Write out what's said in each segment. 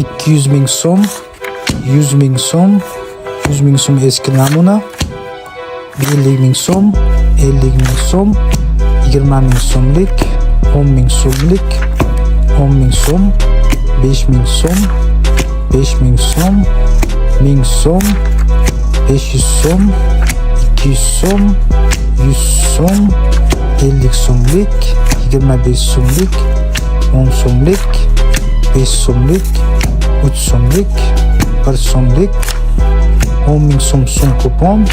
200 ming so'm, 100 ming so'm, 100 ming so'm eski namuna, 50 ming so'm, 50 ming so'm, 20 ming so'mlik, 10 ming so'mlik, 10 ming so'm, 5 ming so'm, 5 ming so'm, 1000 so'm, 500 so'm, 200 so'm, 100 so'm, 50 so'mlik, 25 so'mlik, 10 so'mlik, 5 so'mlik, 3 so'mlik, 1 so'mlik, 10 ming so'm so'm kupon,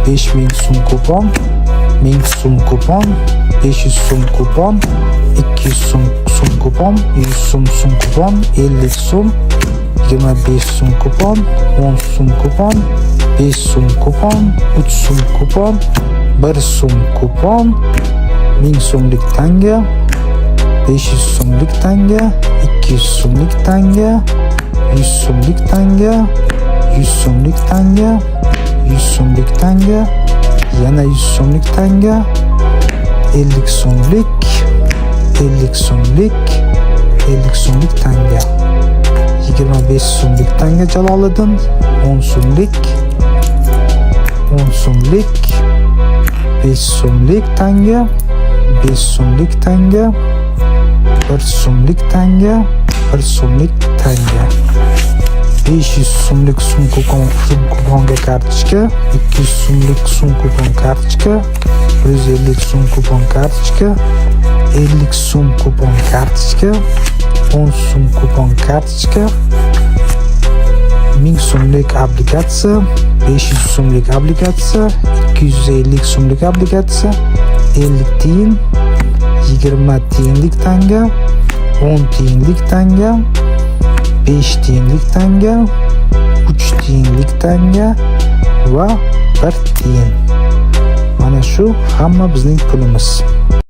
5 ming so'm kupon, 1000 so'm kupon, 500 so'm kupon, 200 so'm so'm kupon, 100 so'm so'm kupon, 50 so'm, 25 so'm kupon, 10 so'm kupon, 5 so'm kupon, 3 so'm kupon, 1 so'm kupon, 1000 so'mlik tanga, 500 so'mlik tanga, 200 so'mlik tanga, 100 so'mlik tanga, 100 so'mlik tanga, 100 so'mlik tanga, yana 100 so'mlik tanga, 50 so'mlik, 50 so'mlik, 50 so'mlik tanga, 25 so'mlik tanga Jaloliddin, 10 so'mlik, 10 so'mlik, 5 so'mlik tanga, 5 so'mlik tanga, 1 so'mlik tanga, 1 so'mlik tanga. 500 so'mlik so'm kupon, so'm kuponga kartochka, 200 so'mlik so'm kupon kartochka, 150 so'm kupon kartochka, 50 so'm kupon kartochka, 10 so'm kupon kartochka, 1000 so'mlik obligatsiya, 500 so'mlik obligatsiya, 250 so'mlik obligatsiya, 50 tiyin, 20 tiyinlik tanga, 10 tiyinlik tanga, 5 tiyinlik tanga, 3 tiyinlik tanga va 1 tiyin. Mana shu hamma bizning pulimiz.